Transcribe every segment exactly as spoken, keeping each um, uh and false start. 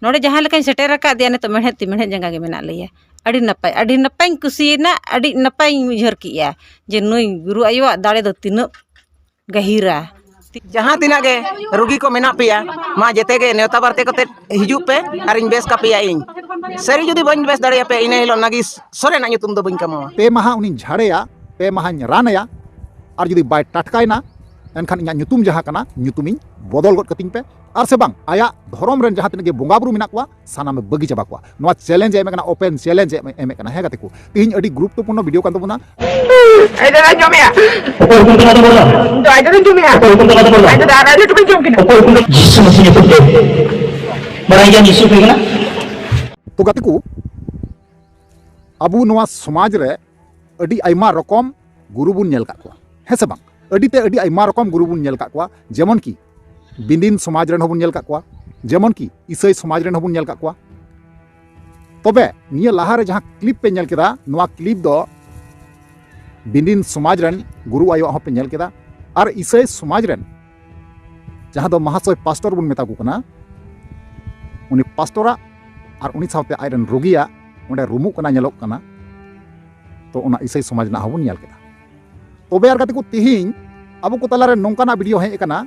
ᱱᱚᱰᱮ ᱡᱟᱦᱟᱸ ᱞᱮᱠᱟᱧ ᱥᱮᱴᱮᱨ ᱟᱠᱟᱫᱮᱭᱟ, ᱱᱤᱛᱚᱜ ᱢᱮᱲᱦᱮᱫ ᱛᱤ ᱢᱮᱲᱦᱮᱫ ᱡᱟᱸᱜᱟ ᱜᱮ ᱢᱮᱱᱟᱜ ᱞᱮᱭᱟ᱾ ᱟᱹᱰᱤ ᱱᱟᱯᱟᱭ, ᱟᱹᱰᱤ ᱱᱟᱯᱟᱭᱤᱧ ᱠᱩᱥᱤᱭᱮᱱᱟ, ᱟᱹᱰᱤ ᱱᱟᱯᱟᱭᱤᱧ ᱩᱭᱦᱟᱹᱨ ᱠᱮᱜᱼᱟ ᱡᱮ ᱱᱩᱭ ᱜᱩᱨᱩ ᱟᱭᱳᱣᱟᱜ ᱫᱟᱲᱮ ᱫᱚ ᱛᱤᱱᱟᱹᱜ ᱜᱟᱹᱦᱤᱨᱟ᱾ ᱡᱟᱦᱟᱸ ᱛᱤᱱᱟᱹᱜ ᱜᱮ ᱨᱩᱜᱤ ᱠᱚ ᱢᱮᱱᱟᱜ ᱯᱮᱭᱟ, ᱢᱟ ᱡᱮᱛᱮ ᱜᱮ ᱱᱮᱣᱛᱟ ᱵᱟᱨᱛᱮ ᱠᱟᱛᱮ ᱦᱤᱡᱩᱜ ᱯᱮ, ᱟᱨᱤᱧ ᱵᱮᱥ ᱠᱟᱯᱮᱭᱟ ᱤᱧ᱾ ᱥᱟᱹᱨᱤ ᱡᱩᱫᱤ ᱵᱟᱹᱧ ᱵᱮᱥ ᱫᱟᱲᱮᱭᱟᱯᱮᱭᱟ, ᱤᱱᱟᱹ ᱦᱤᱞᱳᱜ ᱱᱟᱜᱤ ᱥᱚᱨᱮᱱᱟᱜ ᱧᱩᱛᱩᱢ ᱫᱚ ᱵᱟᱹᱧ ᱠᱟᱢᱟᱣᱟ᱾ ᱯᱮ ᱢᱟᱦᱟ ᱩᱱᱤᱧ ᱡᱷᱟᱲᱮᱭᱟ, ᱯᱮ ᱢᱟᱦᱟᱧ ᱨᱟᱱᱟᱭᱟ, ᱟᱨ ᱡᱩᱫᱤ ᱵᱟᱭ ᱴᱟᱴᱠᱟᱭᱮᱱᱟ, ᱮᱱᱠᱷᱟᱱ ᱤᱧᱟᱹᱜ ᱧᱩᱛᱩᱢ ᱡᱟᱦᱟᱸ ᱠᱟᱱᱟ, ᱧᱩᱛᱩᱢᱤᱧ ᱵᱚᱫᱚᱞ ᱜᱚᱫ ᱠᱟᱹᱛᱤᱧ ᱯᱮ᱾ ᱟᱨ ᱥᱮ ᱵᱟᱝ, ᱟᱭᱟᱜ ᱫᱷᱚᱨᱚᱢ ᱨᱮᱱ ᱡᱟᱦᱟᱸ ᱛᱤᱱᱟᱹᱜ ᱜᱮ ᱵᱚᱸᱜᱟ ᱵᱩᱨᱩ ᱢᱮᱱᱟᱜ ᱠᱚᱣᱟ, ᱥᱟᱱᱟᱢᱮ ᱵᱟᱹᱜᱤ ᱪᱟᱵᱟ ᱠᱚᱣᱟ᱾ ᱱᱚᱣᱟ ᱪᱮᱞᱮᱧᱡᱽ ᱮ ᱮᱢᱮᱫ ᱠᱟᱱᱟ, ᱳᱯᱮᱱ ᱪᱮᱞᱮᱧᱡᱽ ᱮ ᱮᱢᱮᱫ ᱠᱟᱱᱟ᱾ ᱦᱮᱸ ᱜᱟᱛᱮ ᱠᱚ, ᱛᱮᱦᱮᱧ ᱟᱹᱰᱤ ᱜᱩᱨᱩᱛᱛᱚᱯᱩᱨᱱᱚ ᱵᱷᱤᱰᱤᱭᱳ ᱠᱟᱱ ᱛᱟᱵᱚᱱᱟ᱾ ᱟᱭ ᱫᱟᱫᱟ ᱡᱚᱢᱮᱭᱟ᱾ ᱚᱠᱚᱭ ᱦᱩᱠᱩᱢ ᱛᱮ ᱱᱚᱣᱟ ᱫᱚ ᱵᱚᱞᱟ? ᱤᱧ ᱫᱚ ᱟᱭ ᱫᱟᱫᱟᱧ ᱡᱚᱢᱮᱭᱟ᱾ ᱚᱠᱚᱭ ᱦᱩᱠᱩᱢ ᱛᱮ ᱱᱚᱣᱟ ᱫᱚ ᱵᱚᱞᱟ? ᱟᱭ ᱫᱟᱫᱟ ᱟᱨ ᱟᱞᱮ ᱴᱩᱠᱩᱧ ᱡᱚᱢ ᱠᱤᱱᱟ᱾ ᱚᱠᱚᱭ ᱦᱩᱠᱩᱢ ᱛᱮ? ᱡᱤᱥᱩ ᱢᱟᱥᱤ ᱧᱩᱛᱩᱢ ᱛᱮ᱾ ᱵᱟᱲᱟᱭ ᱜᱮᱭᱟᱢ ᱡᱤᱥᱩ ᱚᱠᱚᱭ ᱠᱟᱱᱟ? ᱛᱚ ᱜᱟᱛᱮ ᱠᱚ, ᱟᱵᱚ ᱱᱚᱣᱟ ᱥᱚᱢᱟᱡᱽ ᱨᱮ ᱟᱹᱰᱤ ᱟᱭᱢᱟ ᱨᱚᱠᱚᱢ ᱜᱩᱨᱩ ᱵᱚᱱ ᱧᱮᱞ ᱠᱟᱜ ᱠᱚᱣᱟ, ᱦᱮᱸ ᱥᱮ ᱵᱟᱝ? ᱟᱹᱰᱤ ᱛᱮ ᱟᱹᱰᱤ ᱟᱭᱢᱟ ᱨᱚᱠᱚᱢ ᱜᱩᱨᱩ ᱵᱚᱱ ᱧᱮᱞ ᱠᱟᱜ ᱠᱚᱣᱟ, ᱡᱮᱢᱚᱱ ᱠᱤ ᱵᱤᱱᱫᱤᱱ ᱥᱚᱢᱟᱡᱽ ᱨᱮᱱ ᱦᱚᱸᱵᱚᱱ ᱧᱮᱞ ᱠᱟᱜ ᱠᱚᱣᱟ, ᱡᱮᱢᱚᱱ ᱠᱤ ᱤᱥᱟᱹᱭ ᱥᱚᱢᱟᱡᱽ ᱨᱮᱱ ᱦᱚᱸᱵᱚᱱ ᱧᱮᱞ ᱠᱟᱜ ᱠᱚᱣᱟ᱾ ᱛᱚᱵᱮ ᱱᱤᱭᱟᱹ ᱞᱟᱦᱟᱨᱮ ᱡᱟᱦᱟᱸ ᱠᱞᱤᱯ ᱯᱮ ᱧᱮᱞ ᱠᱮᱫᱟ, ᱱᱚᱣᱟ ᱠᱞᱤᱯ ᱫᱚ ᱵᱤᱱᱫᱤᱱ ᱥᱚᱢᱟᱡᱽ ᱨᱮᱱ ᱜᱩᱨᱩ ᱟᱭᱳᱣᱟᱜ ᱦᱚᱸᱯᱮ ᱧᱮᱞ ᱠᱮᱫᱟ, ᱟᱨ ᱤᱥᱟᱹᱭ ᱥᱚᱢᱟᱡᱽ ᱨᱮᱱ ᱡᱟᱦᱟᱸ ᱫᱚ ᱢᱟᱦᱟᱥᱚᱭ ᱯᱟᱥᱴᱚᱨ ᱵᱚᱱ ᱢᱮᱛᱟ ᱠᱚ ᱠᱟᱱᱟ, ᱩᱱᱤ ᱯᱟᱥᱴᱚᱨᱟᱜ ᱟᱨ ᱩᱱᱤ ᱥᱟᱶᱛᱮ ᱟᱡᱨᱮᱱ ᱨᱩᱜᱤᱭᱟᱜ ᱚᱸᱰᱮ ᱨᱩᱢᱩᱜ ᱠᱟᱱᱟ, ᱧᱮᱞᱚᱜ ᱠᱟᱱᱟ᱾ ᱛᱚ ᱚᱱᱟ ᱤᱥᱟᱹᱭ ᱥᱚᱢᱟᱡᱽ ᱨᱮᱱᱟᱜ ᱦᱚᱸᱵᱚᱱ ᱧᱮᱞ ᱠᱮᱫᱟ᱾ ᱛᱚᱵᱮ ᱟᱨ ᱜᱟᱛᱮ ᱠᱚ, ᱛᱤᱦᱤᱧ ᱟᱵᱚ ᱠᱚ ᱛᱟᱞᱟᱨᱮ ᱱᱚᱝᱠᱟᱱᱟᱜ ᱵᱷᱤᱰᱤᱭᱳ ᱦᱮᱡ ᱟᱠᱟᱱᱟ,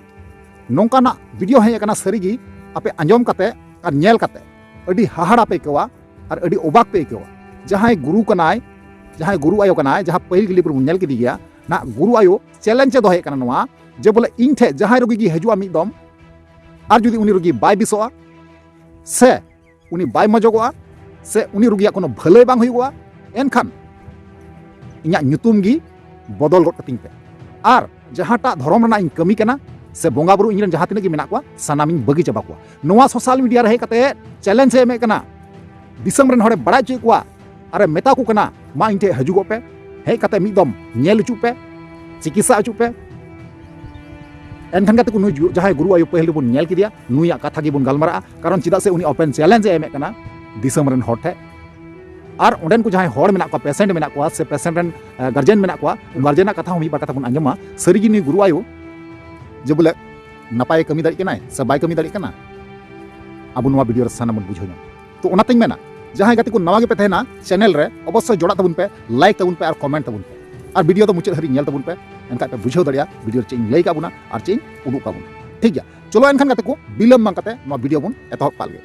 ᱱᱚᱝᱠᱟᱱᱟᱜ ᱵᱷᱤᱰᱤᱭᱳ ᱦᱮᱡ ᱟᱠᱟᱱᱟ, ᱥᱟᱹᱨᱤᱜᱮ ᱟᱯᱮ ᱟᱸᱡᱚᱢ ᱠᱟᱛᱮ ᱟᱨ ᱧᱮᱞ ᱠᱟᱛᱮ ᱟᱹᱰᱤ ᱦᱟᱦᱟᱲᱟ ᱯᱮ ᱟᱹᱭᱠᱟᱹᱣᱟ ᱟᱨ ᱟᱹᱰᱤ ᱚᱵᱟᱠ ᱯᱮ ᱟᱹᱭᱠᱟᱹᱣᱟ᱾ ᱡᱟᱦᱟᱸᱭ ᱜᱩᱨᱩ ᱠᱟᱱᱟᱭ, ᱡᱟᱦᱟᱸᱭ ᱜᱩᱨᱩ ᱟᱭᱳ ᱠᱟᱱᱟᱭ, ᱡᱟᱦᱟᱸ ᱯᱟᱹᱦᱤᱞ ᱠᱞᱤᱯ ᱨᱮᱵᱚᱱ ᱧᱮᱞ ᱠᱮᱫᱮ ᱜᱮᱭᱟ, ᱱᱟᱜ ᱜᱩᱨᱩ ᱟᱭᱳ ᱪᱮᱞᱮᱧᱡᱽ ᱮ ᱫᱚᱦᱚᱭᱮᱫ ᱠᱟᱱᱟ ᱱᱚᱣᱟ, ᱡᱮ ᱵᱚᱞᱮ ᱤᱧ ᱴᱷᱮᱡ ᱡᱟᱦᱟᱸᱭ ᱨᱩᱜᱤ ᱜᱮ ᱦᱤᱡᱩᱜᱼᱟ ᱢᱤᱫ ᱫᱚᱢ, ᱟᱨ ᱡᱩᱫᱤ ᱩᱱᱤ ᱨᱩᱜᱤ ᱵᱟᱭ ᱵᱮᱥᱚᱜᱼᱟ ᱥᱮ ᱩᱱᱤ ᱵᱟᱭ ᱢᱚᱡᱚᱜᱚᱜᱼᱟ ᱥᱮ ᱩᱱᱤ ᱨᱩᱜᱤᱭᱟᱜ ᱠᱳᱱᱳ ᱵᱷᱟᱹᱞᱟᱹᱭ ᱵᱟᱝ ᱦᱩᱭᱩᱜᱚᱜᱼᱟ, ᱮᱱᱠᱷᱟᱱ ᱤᱧᱟᱹᱜ ᱧᱩᱛᱩᱢ ᱜᱮ ᱵᱚᱫᱚᱞ ᱜᱚᱫ ᱠᱟᱹᱛᱤᱧ ᱯᱮ᱾ ᱟᱨ ᱡᱟᱦᱟᱸᱴᱟᱜ ᱫᱷᱚᱨᱚᱢ ᱨᱮᱱᱟᱜ ᱤᱧ ᱠᱟᱹᱢᱤ ᱠᱟᱱᱟ ᱥᱮ ᱵᱚᱸᱜᱟ ᱵᱩᱨᱩ ᱤᱧ ᱨᱮᱱ ᱡᱟᱦᱟᱸ ᱛᱤᱱᱟᱹᱜ ᱜᱮ ᱢᱮᱱᱟᱜ ᱠᱚᱣᱟ, ᱥᱟᱱᱟᱢᱤᱧ ᱵᱟᱹᱜᱤ ᱪᱟᱵᱟ ᱠᱚᱣᱟ᱾ ᱱᱚᱣᱟ ᱥᱳᱥᱟᱞ ᱢᱤᱰᱤᱭᱟ ᱨᱮ ᱦᱮᱡ ᱠᱟᱛᱮ ᱪᱮᱞᱮᱧᱡᱽ ᱮ ᱮᱢᱮᱫ ᱠᱟᱱᱟ, ᱫᱤᱥᱚᱢ ᱨᱮᱱ ᱦᱚᱲᱮ ᱵᱟᱲᱟᱭ ᱦᱚᱪᱚᱭᱮᱫ ᱠᱚᱣᱟ ᱟᱨᱮ ᱢᱮᱛᱟ ᱠᱚ ᱠᱟᱱᱟ, "ᱢᱟ ᱤᱧ ᱴᱷᱮᱡ ᱦᱤᱡᱩᱜᱚᱜ ᱯᱮ, ᱦᱮᱡ ᱠᱟᱛᱮ ᱢᱤᱫ ᱫᱚᱢ ᱧᱮᱞ ᱦᱚᱪᱚᱜ ᱯᱮ, ᱪᱤᱠᱤᱛᱥᱟ ᱦᱚᱪᱚᱜ ᱯᱮ᱾" ᱮᱱᱠᱷᱟᱱ ᱜᱟᱛᱮ ᱠᱚ, ᱱᱩᱭ ᱡᱩ-, ᱡᱟᱦᱟᱸᱭ ᱜᱩᱨᱩ ᱟᱭᱳ ᱯᱟᱹᱦᱤᱞ ᱨᱮᱵᱚᱱ ᱧᱮᱞ ᱠᱮᱫᱮᱭᱟ, ᱱᱩᱭᱟᱜ ᱠᱟᱛᱷᱟ ᱜᱮᱵᱚᱱ ᱜᱟᱞᱢᱟᱨᱟᱜᱼᱟ, ᱠᱟᱨᱚᱱ ᱪᱮᱫᱟᱜ ᱥᱮ ᱩᱱᱤ ᱳᱯᱮᱱ ᱪᱮᱞᱮᱧᱡᱽ ᱮ ᱮᱢᱮᱫ ᱠᱟᱱᱟ ᱫᱤᱥᱚᱢ ᱨᱮᱱ ᱦᱚᱲ ᱴᱷᱮᱡ᱾ ᱟᱨ ᱚᱸᱰᱮᱱ ᱠᱚ ᱡᱟᱦᱟᱸᱭ ᱦᱚᱲ ᱢᱮᱱᱟᱜ ᱠᱚᱣᱟ, ᱯᱮᱥᱮᱱᱴ ᱢᱮᱱᱟᱜ ᱠᱚᱣᱟ, ᱥᱮ ᱯᱮᱥᱮᱱᱴ ᱨᱮᱱ ᱜᱟᱨᱡᱮᱱ ᱢᱮᱱᱟᱜ ᱠᱚᱣᱟ, ᱜᱟᱨᱡᱮᱱᱟᱜ ᱠᱟᱛᱷᱟ ᱦᱚᱸ ᱢᱤᱫ ᱵᱟᱨ ᱠᱟᱛᱷᱟ ᱵᱚᱱ ᱟᱸᱡᱚᱢᱟ᱾ ᱥᱟᱹᱨᱤᱜᱮ ᱱᱩᱭ ᱜᱩᱨᱩ ᱟᱭᱳ ᱡᱮ ᱵᱚᱞᱮ ᱱᱟᱯᱟᱭ ᱠᱟᱹᱢᱤ ᱫᱟᱲᱮᱭᱟᱜ ᱠᱟᱱᱟᱭ ᱥᱮ ᱵᱟᱭ ᱠᱟᱹᱢᱤ ᱫᱟᱲᱮᱭᱟᱜ ᱠᱟᱱᱟ, ᱟᱵᱚ ᱱᱚᱣᱟ ᱵᱷᱤᱰᱤᱭᱳ ᱨᱮ ᱥᱟᱱᱟᱢ ᱵᱚᱱ ᱵᱩᱡᱷᱟᱹᱣ ᱧᱟᱢᱟ᱾ ᱛᱚ ᱚᱱᱟᱛᱮᱧ ᱢᱮᱱᱟ, ᱡᱟᱦᱟᱸᱭ ᱜᱟᱛᱮ ᱠᱚ ᱱᱟᱣᱟ ᱜᱮᱯᱮ ᱛᱟᱦᱮᱱᱟ ᱪᱮᱱᱮᱞ ᱨᱮ, ᱚᱵᱚᱥᱥᱳᱭ ᱡᱚᱲᱟᱜ ᱛᱟᱵᱚᱱ ᱯᱮ, ᱞᱟᱭᱤᱠ ᱛᱟᱵᱚᱱ ᱯᱮ ᱟᱨ ᱠᱚᱢᱮᱱᱴ ᱛᱟᱵᱚᱱ ᱯᱮ, ᱟᱨ ᱵᱷᱤᱰᱤᱭᱳ ᱫᱚ ᱢᱩᱪᱟᱹᱫ ᱦᱟᱹᱨᱤᱡ ᱧᱮᱞ ᱛᱟᱵᱚᱱ ᱯᱮ᱾ ᱮᱱᱠᱷᱟᱡ ᱯᱮ ᱵᱩᱡᱷᱟᱹᱣ ᱫᱟᱲᱮᱭᱟᱜᱼᱟ ᱵᱷᱤᱰᱤᱭᱳ ᱨᱮ ᱪᱮᱫ ᱤᱧ ᱞᱟᱹᱭ ᱠᱟᱜ ᱵᱚᱱᱟ ᱟᱨ ᱪᱮᱫ ᱤᱧ ᱩᱫᱩᱜ ᱠᱟᱜ ᱵᱚᱱᱟ᱾ ᱴᱷᱤᱠ ᱜᱮᱭᱟ, ᱪᱚᱞᱚ ᱮᱱᱠᱷᱟᱱ ᱜᱟᱛᱮ ᱠᱚ, ᱵᱤᱞᱚᱢ ᱵᱟᱝ ᱠᱟᱛᱮ ᱱᱚᱣᱟ ᱵᱷᱤᱰᱤᱭᱳ ᱵᱚᱱ ᱮᱛᱚᱦᱚᱵ ᱠᱟᱜ ᱞᱮᱜᱮ᱾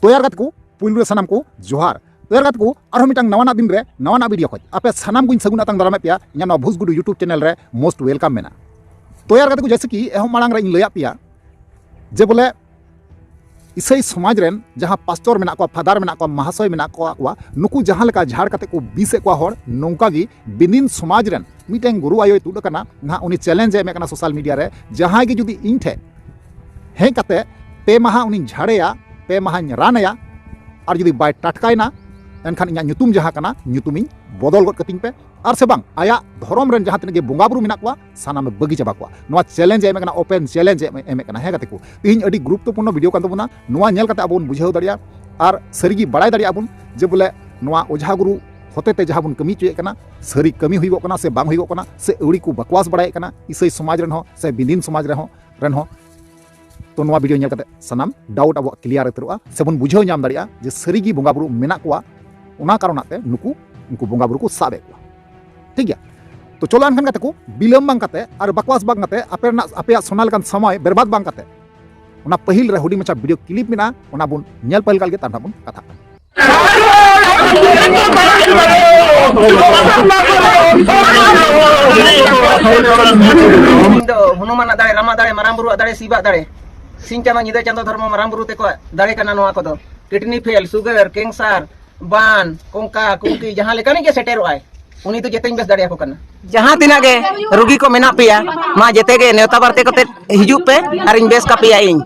ᱛᱚ ᱭᱟᱨ ᱜᱟᱛᱮ ᱠᱚ, ᱯᱩᱭᱞᱩ ᱨᱮ ᱥᱟᱱᱟᱢ ᱠᱚ ᱡᱚᱦᱟᱨ᱾ ᱛᱚ ᱭᱟᱨ ᱜᱟᱛᱮ ᱠᱚ, ᱟᱨᱦᱚᱸ ᱢᱤᱫᱴᱟᱝ ᱱᱟᱣᱟᱱᱟᱜ ᱫᱤᱱ ᱨᱮ ᱱᱟᱣᱟᱱᱟᱜ ᱵᱷᱤᱰᱤᱭᱳ ᱠᱷᱚᱡ ᱟᱯᱮ ᱥᱟᱱᱟᱢ ᱠᱚᱧ ᱥᱟᱹᱜᱩᱱ ᱟᱛᱟᱝ ᱫᱟᱨᱟᱢᱮᱫ ᱯᱮᱭᱟ ᱤᱧᱟᱹᱜ ᱱᱚᱣᱟ ᱵᱷᱩᱥᱜᱩᱰᱩ YouTube ᱪᱮᱱᱮᱞ ᱨᱮ most welcome ᱢᱮᱱᱟᱜᱼᱟ᱾ ᱛᱚ ᱭᱟᱨ ᱜᱟᱛᱮ ᱠᱚ, ᱡᱮᱭᱥᱮ ᱠᱤ ᱮᱦᱚᱵ ᱢᱟᱲᱟᱝ ᱨᱮ ᱤᱧ ᱞᱟᱹᱭᱟᱫ ᱯᱮᱭᱟ ᱡᱮ ᱵᱚᱞᱮ ᱤᱥᱟᱹᱭ ᱥᱚᱢᱟᱡᱽ ᱨᱮᱱ ᱡᱟᱦᱟᱸ ᱯᱟᱥᱴᱚᱨ ᱢᱮᱱᱟᱜ ᱠᱚᱣᱟ, ᱯᱷᱟᱫᱟᱨ ᱢᱮᱱᱟᱜ ᱠᱚᱣᱟ, ᱢᱟᱦᱟᱥᱚᱭ ᱢᱮᱱᱟᱜ ᱠᱚᱣᱟ, ᱱᱩᱠᱩ ᱡᱟᱦᱟᱸ ᱞᱮᱠᱟ ᱡᱷᱟᱲ ᱠᱟᱛᱮ ᱠᱚ ᱵᱤᱥᱮᱫ ᱠᱚᱣᱟ ᱦᱚᱲ, ᱱᱚᱝᱠᱟ ᱜᱮ ᱵᱤᱱᱤᱱ ᱥᱚᱢᱟᱡᱽ ᱨᱮᱱ ᱢᱤᱫᱴᱮᱱ ᱜᱩᱨᱩ ᱟᱭᱳᱭ ᱛᱩᱫ ᱟᱠᱟᱱᱟ᱾ ᱱᱟᱦᱟᱜ ᱩᱱᱤ ᱪᱮᱞᱮᱧᱡᱽ ᱮ ᱮᱢᱮᱫ ᱠᱟᱱᱟ ᱥᱳᱥᱟᱞ ᱢᱤᱰᱤᱭᱟ ᱨᱮ, ᱡᱟᱦᱟᱸᱭ ᱜᱮ ᱡᱩᱫᱤ ᱤᱧ ᱴᱷᱮᱱ ᱦᱮᱡ ᱠᱟᱛᱮ ᱯᱮ ᱢᱟᱦᱟ ᱩᱱᱤᱧ ᱡᱷᱟᱲᱮᱭᱟ, ᱯᱮ ᱢᱟᱦᱟᱧ ᱨᱟᱱᱮᱭᱟ, ᱟᱨ ᱡᱩᱫᱤ ᱵᱟᱭ ᱴᱟᱴᱠᱟᱭᱮᱱᱟ, ᱮᱱᱠᱷᱟᱱ ᱤᱧᱟᱹᱜ ᱧᱩᱛᱩᱢ ᱡᱟᱦᱟᱸ ᱠᱟᱱᱟ, ᱧᱩᱛᱩᱢᱤᱧ ᱵᱚᱫᱚᱞ ᱜᱚᱫ ᱠᱟᱹᱛᱤᱧ ᱯᱮ᱾ ᱟᱨ ᱥᱮ ᱵᱟᱝ, ᱟᱭᱟᱜ ᱫᱷᱚᱨᱚᱢ ᱨᱮᱱ ᱡᱟᱦᱟᱸ ᱛᱤᱱᱟᱹᱜ ᱜᱮ ᱵᱚᱸᱜᱟ ᱵᱩᱨᱩ ᱢᱮᱱᱟᱜ ᱠᱚᱣᱟ, ᱥᱟᱱᱟᱢᱮ ᱵᱟᱹᱜᱤ ᱪᱟᱵᱟ ᱠᱚᱣᱟ᱾ ᱱᱚᱣᱟ ᱪᱮᱞᱮᱧᱡᱽ ᱮ ᱮᱢᱮᱫ ᱠᱟᱱᱟ, ᱳᱯᱮᱱ ᱪᱮᱞᱮᱧᱡᱽ ᱮ ᱮᱢᱮᱫ ᱠᱟᱱᱟ᱾ ᱦᱮᱸ ᱜᱟᱛᱮ ᱠᱚ, ᱛᱮᱦᱮᱧ ᱟᱹᱰᱤ ᱜᱩᱨᱩᱛᱛᱚᱯᱩᱨᱱᱚ ᱵᱷᱤᱰᱤᱭᱳ ᱠᱟᱱ ᱛᱟᱵᱚᱱᱟ᱾ ᱱᱚᱣᱟ ᱧᱮᱞ ᱠᱟᱛᱮ ᱟᱵᱚ ᱵᱚᱱ ᱵᱩᱡᱷᱟᱹᱣ ᱫᱟᱲᱮᱭᱟᱜᱼᱟ ᱟᱨ ᱥᱟᱹᱨᱤᱜᱮ ᱵᱟᱲᱟᱭ ᱫᱟᱲᱮᱭᱟᱜᱼᱟ ᱵᱚᱱ ᱡᱮ ᱵᱚᱞᱮ ᱱᱚᱣᱟ ᱚᱡᱷᱟ ᱜᱩᱨᱩ ᱦᱚᱛᱮᱛᱮ ᱡᱟᱦᱟᱸ ᱵᱚᱱ ᱠᱟᱹᱢᱤ ᱦᱚᱪᱚᱭᱮᱫ ᱠᱟᱱᱟ, ᱥᱟᱹᱨᱤ ᱠᱟᱹᱢᱤ ᱦᱩᱭᱩᱜᱚᱜ ᱠᱟᱱᱟ ᱥᱮ ᱵᱟᱝ ᱦᱩᱭᱩᱜᱚᱜ ᱠᱟᱱᱟ, ᱥᱮ ᱟᱹᱣᱲᱤ ᱠᱚ ᱵᱟᱠᱣᱟᱥ ᱵᱟᱲᱟᱭᱮᱫ ᱠᱟᱱᱟ ᱤᱥᱟᱹᱭ ᱥᱚᱢᱟᱡᱽ ᱨᱮᱱ ᱦᱚᱸ ᱥᱮ ᱵᱤᱫᱤᱱ ᱥᱚᱢᱟᱡᱽ ᱨᱮᱦᱚᱸ ᱨᱮᱱ ᱦᱚᱸ᱾ ᱛᱚ ᱱᱚᱣᱟ ᱵᱷᱤᱰᱤᱭᱳ ᱧᱮᱞ ᱠᱟᱛᱮ ᱥᱟᱱᱟᱢ ᱰᱟᱣᱩᱴ ᱟᱵᱚᱣᱟᱜ ᱠᱞᱤᱭᱟᱨ ᱩᱛᱟᱹᱨᱚᱜᱼᱟ, ᱥᱮᱵᱚᱱ ᱵᱩᱡᱷᱟᱹᱣ ᱧᱟᱢ ᱫᱟᱲᱮᱭᱟᱜᱼᱟ ᱡᱮ ᱥᱟᱹᱨᱤᱜᱮ ᱵᱚᱸᱜᱟ ᱵᱩᱨᱩ ᱢᱮᱱᱟᱜ ᱠᱚᱣᱟ, ᱚᱱᱟ ᱠᱟᱨᱚᱱᱟᱜ ᱛᱮ ᱱᱩᱠᱩ, ᱩᱱᱠᱩ ᱵᱚᱸᱜᱟ ᱵᱩᱨᱩ ᱠᱚ ᱥᱟᱵ ᱮᱫ ᱠᱚᱣᱟ᱾ ᱴᱷᱤᱠ ᱜᱮᱭᱟ, ᱛᱚ ᱪᱚᱞᱚ ᱮᱱᱠᱷᱟᱱ ᱜᱟᱛᱮ ᱠᱚ, ᱵᱤᱞᱚᱢ ᱵᱟᱝ ᱠᱟᱛᱮ ᱟᱨ ᱵᱟᱠᱣᱟᱥ ᱵᱟᱝ ᱠᱟᱛᱮ ᱟᱯᱮ ᱨᱮᱱᱟᱜ, ᱟᱯᱮᱭᱟᱜ ᱥᱚᱱᱟ ᱞᱮᱠᱟᱱ ᱥᱚᱢᱚᱭ ᱵᱮᱨᱵᱟᱫ ᱵᱟᱝ ᱠᱟᱛᱮ, ᱚᱱᱟ ᱯᱟᱹᱦᱤᱞ ᱨᱮ ᱦᱩᱰᱤᱧ ᱢᱟᱪᱷᱟ ᱵᱷᱤᱰᱤᱭᱳ ᱠᱞᱤᱯ ᱢᱮᱱᱟᱜᱼᱟ, ᱚᱱᱟ ᱵᱚᱱ ᱧᱮᱞ ᱯᱟᱹᱦᱤᱞ ᱠᱟᱜ ᱞᱮᱜᱮ, ᱛᱟᱨ ᱱᱟᱦᱟᱜ ᱵᱚᱱ ᱠᱟᱛᱷᱟᱜ ᱠᱟᱱᱟ᱾ ᱤᱧ ᱫᱚ ᱦᱚᱱᱩᱢᱟᱱᱟᱜ ᱫᱟᱲᱮ, ᱨᱟᱢᱟᱜ ᱫᱟᱲᱮ, ᱢᱟᱨᱟᱝ ᱵᱩᱨᱩᱣᱟᱜ ᱫᱟᱲᱮ, ᱥᱤᱵᱟᱜ ᱫᱟᱲᱮ, ᱥᱤᱧ ᱪᱟᱸᱫᱚ ᱧᱤᱫᱟᱹ ᱪᱟᱸᱫᱚ ᱫᱷᱚᱨᱢᱚ ᱢᱟᱨᱟᱝ ᱵᱩᱨᱩ ᱛᱮᱠᱚᱣᱟᱜ ᱫᱟᱲᱮ ᱠᱟᱱᱟ ᱱᱚᱣᱟ ᱠᱚᱫᱚ᱾ ᱠᱤᱰᱱᱤ ᱯᱷᱮᱞ, ᱥᱩᱜᱟᱨ, ᱠᱮᱱᱥᱟᱨ, ᱵᱟᱱ, ᱠᱚᱝᱠᱟ ᱠᱩᱝᱠᱤ, ᱡᱟᱦᱟᱸ ᱞᱮᱠᱟᱱᱤᱡ ᱜᱮ ᱥᱮᱴᱮᱨᱚᱜ ᱟᱭ, ᱩᱱᱤ ᱫᱚ ᱡᱮᱛᱮᱧ ᱵᱮᱥ ᱫᱟᱲᱮᱭᱟᱠᱚ ᱠᱟᱱᱟ᱾ ᱡᱟᱦᱟᱸ ᱛᱤᱱᱟᱹᱜ ᱜᱮ ᱨᱩᱜᱤ ᱠᱚ ᱢᱮᱱᱟᱜ ᱯᱮᱭᱟ, ᱢᱟ ᱡᱮᱛᱮ ᱜᱮ ᱱᱮᱣᱛᱟ ᱵᱟᱨᱛᱮ ᱠᱟᱛᱮ ᱦᱤᱡᱩᱜ ᱯᱮ, ᱟᱨᱤᱧ ᱵᱮᱥ ᱠᱟᱯᱮᱭᱟ ᱤᱧ᱾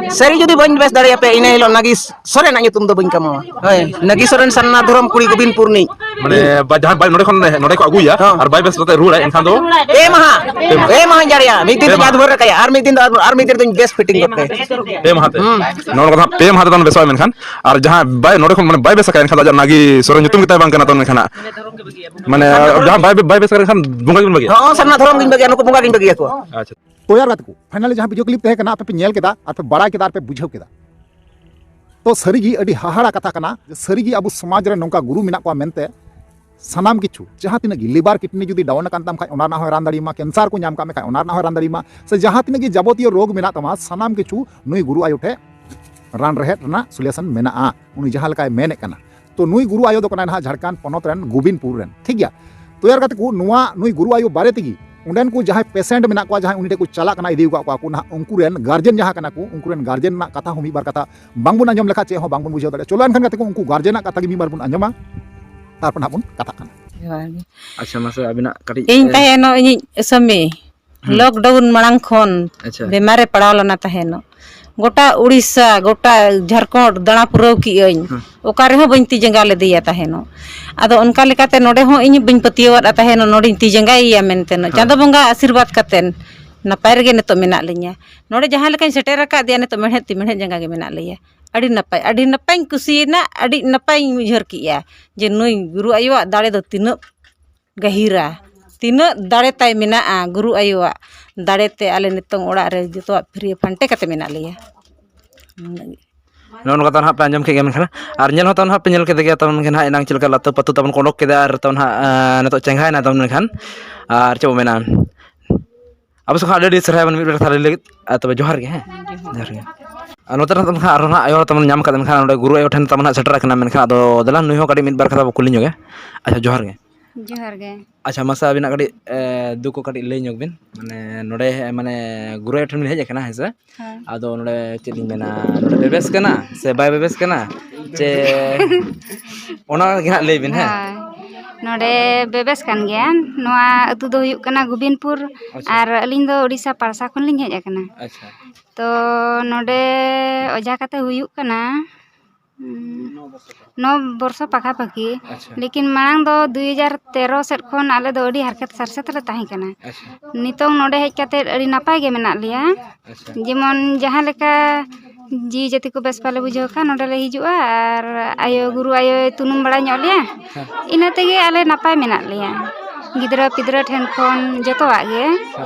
ᱥᱟᱹᱨᱤ ᱡᱩᱫᱤ ᱵᱟᱹᱧ ᱵᱮᱥ ᱫᱟᱲᱮᱭᱟᱯᱮᱭᱟ, ᱤᱱᱟᱹ ᱦᱤᱞᱳᱜ ᱱᱟᱜᱤ ᱥᱚᱨᱮᱱᱟᱜ ᱧᱩᱛᱩᱢ ᱫᱚ ᱵᱟᱹᱧ ᱠᱟᱢᱟᱣᱟ᱾ ᱦᱳᱭ, ᱱᱟᱜᱤ ᱥᱚᱨᱮᱱ ᱥᱟᱨᱱᱟ ᱫᱷᱚᱨᱚᱢ ᱠᱩᱲᱤ ᱜᱳᱵᱤᱱᱯᱩᱨ ᱨᱤᱱᱤᱡ᱾ ᱢᱟᱱᱮ ᱵᱟ-, ᱡᱟᱦᱟᱸ ᱵᱟᱭ ᱱᱚᱰᱮ ᱠᱷᱚᱱ, ᱱᱚᱰᱮ ᱠᱚ ᱟᱹᱜᱩᱭᱟ, ᱦᱚᱸ᱾ ᱟᱨ ᱵᱟᱭ ᱵᱮᱥ ᱠᱟᱛᱮ ᱨᱩᱣᱟᱹᱲᱟᱭ, ᱮᱱᱠᱷᱟᱱ ᱫᱚ? ᱯᱮ ᱢᱟᱦᱟ᱾ ᱯᱮ ᱢᱟᱦᱟ᱾ ᱯᱮ ᱢᱟᱦᱟᱧ ᱡᱟᱲᱮᱭᱟ, ᱢᱤᱫ ᱫᱤᱱ ᱫᱚ ᱯᱮ ᱡᱟᱦᱟᱸ ᱫᱩᱣᱟᱹᱨ ᱨᱮ ᱠᱟᱭᱟ, ᱟᱨ ᱢᱤᱫ ᱫᱤᱱ ᱫᱚ, ᱟᱨ ᱢᱤᱫ ᱫᱤᱱ ᱫᱚᱧ ᱵᱮᱥ ᱯᱷᱤᱴᱤᱝ ᱜᱚᱫ ᱠᱟᱭᱟ᱾ ᱯᱮ ᱢᱟᱦᱟ ᱛᱮ? ᱦᱩᱸ᱾ ᱱᱚᱜᱼᱚ ᱱᱚᱝᱠᱟ ᱫᱚ ᱦᱟᱸᱜ ᱯᱮ ᱢᱟᱦᱟ ᱛᱮ ᱛᱟᱦᱚᱞᱮ ᱵᱮᱥᱚᱜᱼᱟ, ᱢᱮᱱᱠᱷᱟᱱ ᱟᱨ ᱡᱟᱦᱟᱸᱭ ᱵᱟᱭ, ᱱᱚᱰᱮ ᱠᱷᱚᱱ ᱢᱟᱱᱮ ᱵᱟᱭ ᱵᱮᱥ ᱟᱠᱟᱫ, ᱮᱱᱠᱷᱟᱱ ᱫᱚ ᱟᱡᱟᱜ ᱱᱟᱜᱤ ᱥᱚᱨᱮᱱ ᱧᱩᱛᱩᱢ ᱜᱮᱛᱟᱭ ᱵᱟᱝ ᱠᱟᱱᱟ ᱛᱚ, ᱢᱮᱱᱠᱷᱟᱱ ᱦᱟᱸᱜ᱾ ᱢᱟᱱᱮ ᱡᱟᱦᱟᱸ ᱵᱟᱭ, ᱵᱟᱭ ᱵᱮᱥ ᱟᱠᱟᱫ, ᱮᱱᱠᱷᱟᱱ ᱵᱚᱸᱜᱟ ᱜᱮᱵᱚᱱ ᱵᱟᱹᱜᱤᱭᱟ? ᱦᱚᱸ, ᱥᱟᱨᱱᱟ ᱫᱷᱚᱨᱚᱢ ᱜᱤᱧ ᱵᱟᱹᱜᱤᱭᱟ, ᱱᱩᱠᱩ ᱵᱚᱸᱜᱟ ᱜᱤᱧ ᱵᱟᱹᱜᱤᱭᱟᱠᱚᱣᱟ᱾ ᱟᱪᱪᱷᱟ᱾ ᱛᱚᱭᱟᱨ ᱜᱟᱛᱮ ᱠᱚ, finally ᱡᱟᱦᱟᱸ video clip ᱛᱟᱦᱮᱸ ᱠᱟᱱᱟ, ᱟᱯᱮ ᱯᱮ ᱧᱮᱞ ᱠᱮᱫᱟ, ᱟᱨ ᱯᱮ ᱵᱟᱲᱟᱭ ᱠᱮᱫᱟ, ᱟᱨ ᱯᱮ ᱵᱩᱡᱷᱟᱹᱣ ᱠᱮᱫᱟ᱾ ᱛᱚ ᱥᱟᱹᱨᱤᱜᱮ ᱟᱹᱰᱤ ᱦᱟᱦᱟᱲᱟ ᱠᱟᱛᱷᱟ ᱠᱟᱱᱟ ᱡᱮ ᱥᱟᱹᱨᱤᱜᱮ ᱟᱵᱚ ᱥᱚᱢᱟᱡᱽ ᱨᱮ ᱱᱚᱝᱠᱟ ᱜᱩᱨᱩ ᱢᱮᱱᱟᱜ ᱠᱚᱣᱟ ᱢᱮᱱᱛᱮ᱾ ᱥᱟᱱᱟᱢ ᱠᱤᱪᱷᱩ, ᱡᱟᱦᱟᱸ ᱛᱤᱱᱟᱹᱜ ᱜᱮ liver kidney ᱡᱩᱫᱤ down ᱟᱠᱟᱱ ᱛᱟᱢ ᱠᱷᱟᱡ, ᱚᱱᱟ ᱨᱮᱱᱟᱜ ᱦᱚᱸᱭ ᱨᱟᱱ ᱫᱟᱲᱮᱭᱟᱢᱟ, cancer ᱠᱚ ᱧᱟᱢ ᱠᱟᱜ ᱢᱮ ᱠᱷᱟᱡ, ᱚᱱᱟ ᱨᱮᱱᱟᱜ ᱦᱚᱸᱭ ᱨᱟᱱ ᱫᱟᱲᱮᱭᱟᱢᱟ, ᱥᱮ ᱡᱟᱦᱟᱸ ᱛᱤᱱᱟᱹᱜ ᱜᱮ ᱡᱟᱵᱚᱛᱤᱭᱚ ᱨᱳᱜᱽ ᱢᱮᱱᱟᱜ ᱛᱟᱢᱟ, ᱥᱟᱱᱟᱢ ᱠᱤᱪᱷᱩ ᱱᱩᱭ ᱜᱩᱨᱩ ᱟᱭᱳ ᱴᱷᱮᱡ ᱨᱟᱱ ᱨᱮᱦᱮᱫ ᱨᱮᱱᱟᱜ solution ᱢᱮᱱᱟᱜᱼᱟ, ᱩᱱᱤ ᱡᱟᱦᱟᱸ ᱞᱮᱠᱟᱭ ᱢᱮᱱᱮᱫ ᱠᱟᱱᱟ᱾ ᱛᱚ ᱱᱩᱭ ᱜᱩᱨᱩ ᱟᱭᱳ ᱫᱚ ᱠᱟᱱᱟᱭ ᱱᱟᱦᱟᱜ ᱡᱷᱟᱲᱠᱷᱚᱸᱰ ᱯᱚᱱᱚᱛ ᱨᱮᱱ ᱜᱳᱵᱤᱱᱯᱩᱨ ᱨᱮᱱ, ᱴᱷᱤᱠ ᱜᱮᱭᱟ᱾ ᱛᱚᱭᱟᱨ ᱠᱟᱛᱮ ᱠᱚ ᱱᱚᱣᱟ ᱱᱩᱭ ᱜᱩᱨᱩ ᱟᱭᱳ ᱵᱟᱨᱮ ᱛᱮᱜᱮ ᱚᱸᱰᱮᱱ ᱠᱚ ᱡᱟᱦᱟᱸᱭ patient ᱢᱮᱱᱟᱜ ᱠᱚᱣᱟ, ᱡᱟᱦᱟᱸᱭ ᱩᱱᱤ ᱴᱷᱮᱡ ᱠᱚ ᱪᱟᱞᱟᱜ ᱠᱟᱱᱟ, ᱤᱫᱤ ᱟᱠᱟᱫ ᱠᱚᱣᱟ ᱠᱚ ᱱᱟᱦᱟᱜ, ᱩᱱᱠᱩ ᱨᱮᱱ guardian ᱡᱟᱦᱟᱸ ᱠᱟᱱᱟ ᱠᱚ, ᱩᱱᱠᱩ ᱨᱮᱱ guardian ᱨᱮᱱᱟᱜ ᱠᱟᱛᱷᱟ ᱦᱚᱸ ᱢᱤᱫ ᱵᱟᱨ ᱠᱟᱛᱷᱟ ᱵᱟᱝᱵᱚᱱ ᱟᱸᱡᱚᱢ ᱞᱮᱠᱷᱟᱡ ᱪᱮᱫ ᱦᱚᱸ ᱵᱟᱝᱵᱚᱱ ᱵᱩᱡᱷᱟᱹᱣ ᱫᱟᱲᱮᱭᱟᱜᱼᱟ᱾ ᱪᱚᱞᱚ ᱮᱱᱠᱷᱟᱱ ᱜᱟᱛᱮ ᱠᱚ, ᱩᱱᱠᱩ guardian ᱟᱜ ᱠᱟᱛᱷᱟ ᱜᱮ ᱢᱤᱫ ᱵᱟᱨ ᱵᱚᱱ ᱟᱸᱡᱚᱢᱟ, ᱛᱟᱨᱯᱚᱨ ᱱᱟᱦᱟᱜ ᱵᱚᱱ ᱠᱟᱛᱷᱟᱜ ᱠᱟᱱᱟ᱾ ᱡᱚᱦᱟᱨ ᱜᱮ᱾ ᱟᱪᱪᱷᱟ, ᱢᱟᱥᱮ ᱟᱹᱵᱤᱱᱟᱜ ᱠᱟᱹᱴᱤᱡ, ᱤᱧ ᱮ, ᱛᱟᱦᱮᱱᱚᱜ ᱤᱧᱤᱡ ᱥᱟᱢᱤ ᱦᱩᱸ᱾ Lockdown ᱢᱟᱲᱟᱝ ᱠᱷᱚᱱ ᱟᱪᱪᱷᱟ᱾ ᱵᱮᱢᱟᱨᱮ ᱯᱟᱲᱟᱣ ᱞᱮᱱᱟ ᱛᱟᱦᱮᱱᱚᱜ᱾ ᱜᱚᱴᱟ ᱩᱲᱤᱥᱥᱟ, ᱜᱚᱴᱟ ᱡᱷᱟᱲᱠᱷᱚᱸᱰ ᱫᱟᱬᱟ ᱯᱩᱨᱟᱹᱣ ᱠᱮᱜ ᱟᱹᱧ᱾ ᱦᱩᱸ᱾ ᱚᱠᱟ ᱨᱮᱦᱚᱸ ᱵᱟᱹᱧ ᱛᱤ ᱡᱟᱸᱜᱟ ᱞᱮᱫᱮᱭᱟ ᱛᱟᱦᱮᱱᱚᱜ᱾ ᱟᱫᱚ ᱚᱱᱠᱟ ᱞᱮᱠᱟᱛᱮ ᱱᱚᱰᱮ ᱦᱚᱸ ᱤᱧ ᱵᱟᱹᱧ ᱯᱟᱹᱛᱭᱟᱹᱣᱟᱫᱼᱟ ᱛᱟᱦᱮᱱᱚᱜ, ᱱᱚᱰᱮᱧ ᱛᱤ ᱡᱟᱸᱜᱟᱭᱮᱭᱟ ᱢᱮᱱᱛᱮ᱾ ᱦᱮᱸ᱾ ᱪᱟᱸᱫᱚ ᱵᱚᱸᱜᱟ ᱟᱥᱤᱨᱵᱟᱫᱽ ᱠᱟᱛᱮᱱ ᱱᱟᱯᱟᱭ ᱨᱮᱜᱮ ᱱᱤᱛᱚᱜ ᱢᱮᱱᱟᱜ ᱞᱤᱧᱟ᱾ ᱱᱚᱰᱮ ᱡᱟᱦᱟᱸ ᱞᱮᱠᱟᱧ ᱥᱮᱴᱮᱨ ᱟᱠᱟᱫᱮᱭᱟ, ᱱᱤᱛᱚᱜ ᱢᱮᱲᱦᱮᱫ ᱛᱤ ᱢᱮᱲᱦᱮᱫ ᱡᱟᱸᱜᱟ ᱜᱮ ᱢᱮᱱᱟᱜ ᱞᱮᱭᱟ᱾ ᱟᱹᱰᱤ ᱱᱟᱯᱟᱭ, ᱟᱹᱰᱤ ᱱᱟᱯᱟᱭᱤᱧ ᱠᱩᱥᱤᱭᱮᱱᱟ, ᱟᱹᱰᱤ ᱱᱟᱯᱟᱭᱤᱧ ᱩᱭᱦᱟᱹᱨ ᱠᱮᱜᱼᱟ ᱡᱮ ᱱᱩᱭ ᱜᱩᱨᱩ ᱟᱭᱳᱣᱟᱜ ᱫᱟᱲᱮ ᱫᱚ ᱛᱤᱱᱟᱹᱜ ᱜᱟᱹᱦᱤᱨᱟ, ᱛᱤᱱᱟᱹᱜ ᱫᱟᱲᱮ ᱛᱟᱭ ᱢᱮᱱᱟᱜᱼᱟ ᱜᱩᱨᱩ ᱟᱭᱳᱣᱟᱜ ᱫᱟᱲᱮ ᱛᱮ ᱟᱞᱮ ᱱᱤᱛᱚᱝ ᱚᱲᱟᱜ ᱨᱮ ᱡᱚᱛᱚᱣᱟᱜ ᱯᱷᱤᱨᱤ ᱯᱷᱟᱱᱴᱮ ᱠᱟᱛᱮ ᱢᱮᱱᱟᱜ ᱞᱮᱭᱟ᱾ ᱱᱚᱜᱼᱚ ᱱᱚᱝᱠᱟ ᱛᱟᱵᱚᱱ ᱦᱟᱸᱜ ᱯᱮ ᱟᱸᱡᱚᱢ ᱠᱮᱫ ᱜᱮᱭᱟ, ᱢᱮᱱᱠᱷᱟᱱ ᱟᱨ ᱧᱮᱞ ᱦᱚᱸ ᱛᱟᱵᱚᱱ ᱦᱟᱸᱜ ᱯᱮ ᱧᱮᱞ ᱠᱮᱫ ᱜᱮᱭᱟ, ᱛᱟᱵᱚᱱ ᱢᱮᱱᱠᱷᱟᱱ ᱦᱟᱸᱜ ᱮᱱᱟᱝ ᱪᱮᱫ ᱞᱮᱠᱟ ᱞᱟᱹᱛᱩ ᱯᱟᱹᱛᱩ ᱛᱟᱵᱚᱱ ᱠᱚ ᱚᱰᱚᱠ ᱠᱮᱫᱟ ᱟᱨ ᱛᱟᱵᱚᱱ ᱦᱟᱸᱜ, ᱮᱸ, ᱱᱤᱛᱚᱜ ᱪᱮᱸᱜᱷᱟᱭᱮᱱᱟ ᱛᱟᱵᱚᱱ ᱢᱮᱱᱠᱷᱟᱱ᱾ ᱟᱨ ᱪᱮᱫ ᱵᱚ ᱢᱮᱱᱟ, ᱟᱵᱚ ᱥᱮᱫ ᱠᱷᱚᱱ ᱟᱹᱰᱤ ᱟᱹᱰᱤ ᱥᱟᱨᱦᱟᱣ ᱢᱤᱫ ᱵᱮᱲᱟ ᱠᱟᱛᱷᱟ ᱞᱟᱹᱭ ᱞᱟᱹᱜᱤᱫ᱾ ᱟᱨ ᱛᱚᱵᱮ ᱡᱚᱦᱟᱨ ᱜᱮ, ᱦᱮᱸ? ᱦᱮᱸ, ᱡᱚᱦᱟᱨ᱾ ᱡᱚᱦᱟᱨ ᱜᱮ᱾ ᱟᱨ ᱱᱚᱛᱮ ᱨᱮ ᱛᱟᱵᱚᱱ ᱦᱟᱸᱜ ᱟᱨᱦᱚᱸ ᱦᱟᱸᱜ ᱟᱭᱳ ᱦᱚᱲ ᱛᱟᱵᱚᱱ ᱧᱟᱢ ᱠᱟᱫ, ᱢᱮᱱᱠᱷᱟᱱ ᱱᱚᱰᱮ ᱜᱩᱨᱩ ᱟᱭᱳ ᱴᱷᱮᱱ ᱛᱟᱵᱚᱱ ᱦᱟᱸᱜ ᱥᱮᱴᱮᱨ ᱟᱠᱟᱱᱟ, ᱢᱮᱱᱠᱷᱟᱱ ᱟᱫᱚ ᱫᱮᱞᱟ ᱱᱩᱭ ᱦᱚᱸ ᱠᱟᱹᱴᱤᱡ ᱢᱤᱫ ᱵᱟᱨ ᱠᱟᱛᱷᱟ ᱵᱚ ᱠᱩᱞᱤ ᱧᱚᱜᱟ᱾ ᱟᱪᱪᱷᱟ, ᱡᱚᱦᱟᱨ ᱜᱮ᱾ ᱡᱚᱦᱟᱨ ᱜᱮ᱾ ᱟᱪᱪᱷᱟ, ᱢᱟᱥᱮ ᱟᱹᱵᱤᱱᱟᱜ ᱠᱟᱹᱴᱤᱡ, ᱮ, ᱫᱩᱠ ᱠᱚ ᱠᱟᱹᱴᱤᱡ ᱞᱟᱹᱭ ᱧᱚᱜ ᱵᱤᱱ, ᱢᱟᱱᱮ ᱱᱚᱰᱮ, ᱢᱟᱱᱮ ᱜᱩᱨᱩ ᱟᱭᱳ ᱴᱷᱮᱱ ᱵᱤᱱ ᱦᱮᱡ ᱟᱠᱟᱱᱟ, ᱦᱮᱸ ᱥᱮ? ᱦᱳᱭ᱾ ᱟᱫᱚ ᱱᱚᱰᱮ ᱪᱮᱫ ᱞᱤᱧ ᱢᱮᱱᱟ, ᱱᱚᱰᱮ ᱵᱮᱵᱮᱥ ᱠᱟᱱᱟ ᱥᱮ ᱵᱟᱭ ᱵᱮᱵᱮᱥ ᱠᱟᱱᱟ? ᱪᱮ ᱚᱱᱟ ᱜᱮ ᱦᱟᱸᱜ ᱞᱟᱹᱭ ᱵᱤᱱ, ᱦᱮᱸ? ᱦᱳᱭ᱾ ᱱᱚᱰᱮ ᱵᱮᱵᱮᱥ ᱠᱟᱱ ᱜᱮᱭᱟ᱾ ᱱᱚᱣᱟ ᱟᱹᱛᱩ ᱫᱚ ᱦᱩᱭᱩᱜ ᱠᱟᱱᱟ ᱜᱳᱵᱤᱱᱯᱩᱨ᱾ ᱟᱪᱪᱷᱟ᱾ ᱟᱨ ᱟᱹᱞᱤᱧ ᱫᱚ ᱳᱰᱤᱥᱟ ᱯᱟᱲᱥᱟ ᱠᱷᱚᱱ ᱞᱤᱧ ᱦᱮᱡ ᱟᱠᱟᱱᱟ᱾ ᱟᱪᱪᱷᱟ᱾ ᱛᱚ ᱱᱚᱰᱮ ᱚᱡᱷᱟ ᱠᱟᱛᱮ ᱦᱩᱭᱩᱜ ᱠᱟᱱᱟ, ᱩᱸ, ᱱᱚ ᱵᱚᱨᱥᱚ ᱯᱟᱠᱷᱟ ᱯᱟᱠᱷᱤ᱾ ᱟᱪᱪᱷᱟ᱾ ᱞᱮᱠᱤᱱ ᱢᱟᱲᱟᱝ ᱫᱚ ᱫᱩᱭ ᱦᱟᱡᱟᱨ ᱛᱮᱨᱚ ᱥᱮᱫ ᱠᱷᱚᱱ ᱟᱞᱮ ᱫᱚ ᱟᱹᱰᱤ ᱦᱟᱨᱠᱮᱛ ᱥᱟᱨᱥᱮᱛ ᱨᱮ ᱛᱟᱦᱮᱸ ᱠᱟᱱᱟ᱾ ᱟᱪᱪᱷᱟ᱾ ᱱᱤᱛᱚᱝ ᱱᱚᱰᱮ ᱦᱮᱡ ᱠᱟᱛᱮ ᱟᱹᱰᱤ ᱱᱟᱯᱟᱭ ᱜᱮ ᱢᱮᱱᱟᱜ ᱞᱮᱭᱟ᱾ ᱟᱪᱪᱷᱟ᱾ ᱡᱮᱢᱚᱱ ᱡᱟᱦᱟᱸ ᱞᱮᱠᱟ ᱡᱤᱣᱤ ᱡᱟᱹᱛᱤ ᱠᱚ ᱵᱮᱥ ᱵᱟᱞᱮ ᱵᱩᱡᱷᱟᱹᱣ ᱠᱷᱟᱱ ᱱᱚᱰᱮ ᱞᱮ ᱦᱤᱡᱩᱜᱼᱟ, ᱟᱨ ᱟᱭᱳ, ᱜᱩᱨᱩ ᱟᱭᱳᱭ ᱛᱩᱱᱩᱢ ᱵᱟᱲᱟ ᱧᱚᱜ ᱞᱮᱭᱟ᱾ ᱦᱮᱸ᱾ ᱤᱱᱟᱹ ᱛᱮᱜᱮ ᱟᱞᱮ ᱱᱟᱯᱟᱭ ᱢᱮᱱᱟᱜ ᱞᱮᱭᱟ, ᱜᱤᱫᱽᱨᱟᱹ ᱯᱤᱫᱽᱨᱟᱹ ᱴᱷᱮᱱ ᱠᱷᱚᱱ ᱡᱚᱛᱚᱣᱟᱜ ᱜᱮ᱾